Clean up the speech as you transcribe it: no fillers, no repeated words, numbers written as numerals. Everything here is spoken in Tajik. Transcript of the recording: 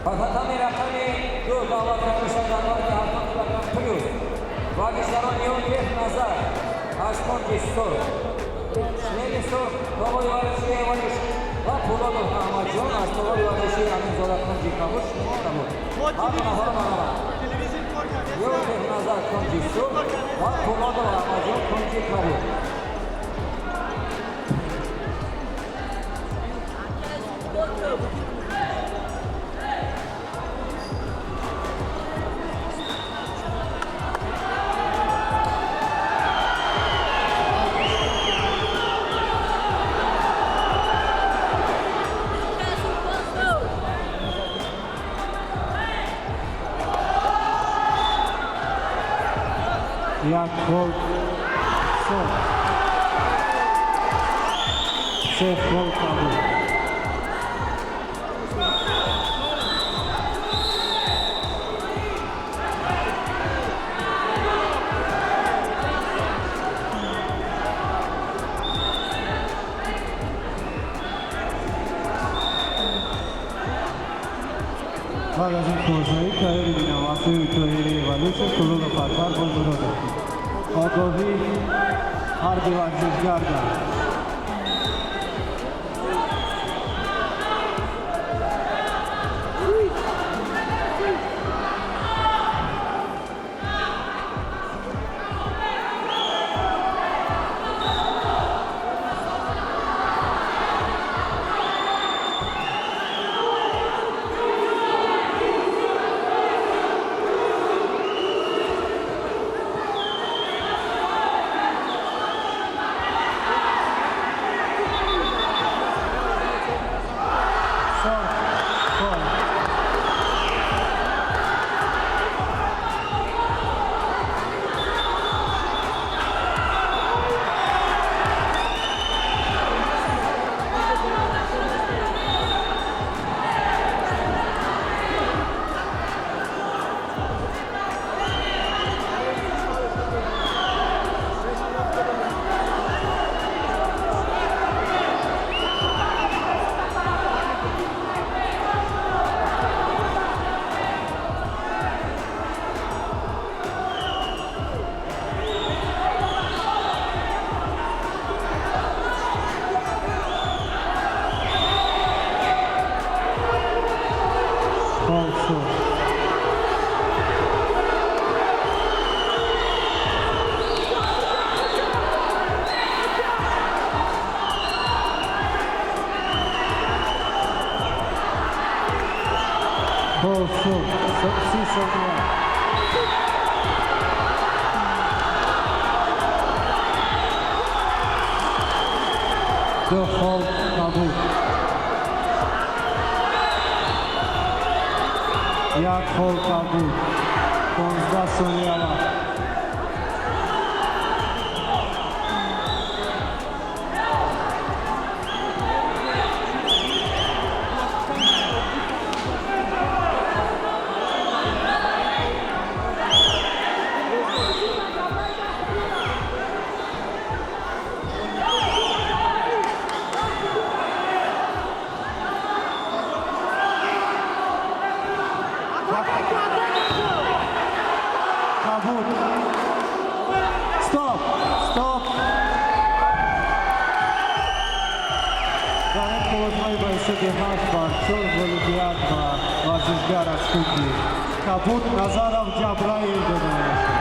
Ба татами рақами 2 даъват карда шавад дар вазни 70 килограмм плюс варзишгарон Юниф Назар аз кунҷи сурх, шлеми сурх, толори варзиши Эвалиш ва Пулодов Аҳмадҷон аз толори варзиши Аминзода, кунҷи кабуд. Ҳар нафар марҳамат. Юниф Назар кунҷи сурх ва Пулодов Аҳмадҷон кунҷи кабуд. Як хол сурх, се хол кабуд. Баъд аз ин корзоӣ тайёри бинам асои Тоҳири Валишев, Пулодов Акбар бо Муродов. Огоҳӣ ҳар ду варзишгар дорад. Сурх хол. Хол сурх. Хол сурх. 30 сония. Ду хол кабуд. Як хол кабуд. 15 сония вақт. Кабуд. Стоп, стоп. Дар ин қувватҳои ба ҳисоби 8-4 ғолибият ба варзишгар аз кунҷи кабуд Назаров Ҷабраил дода мешавад.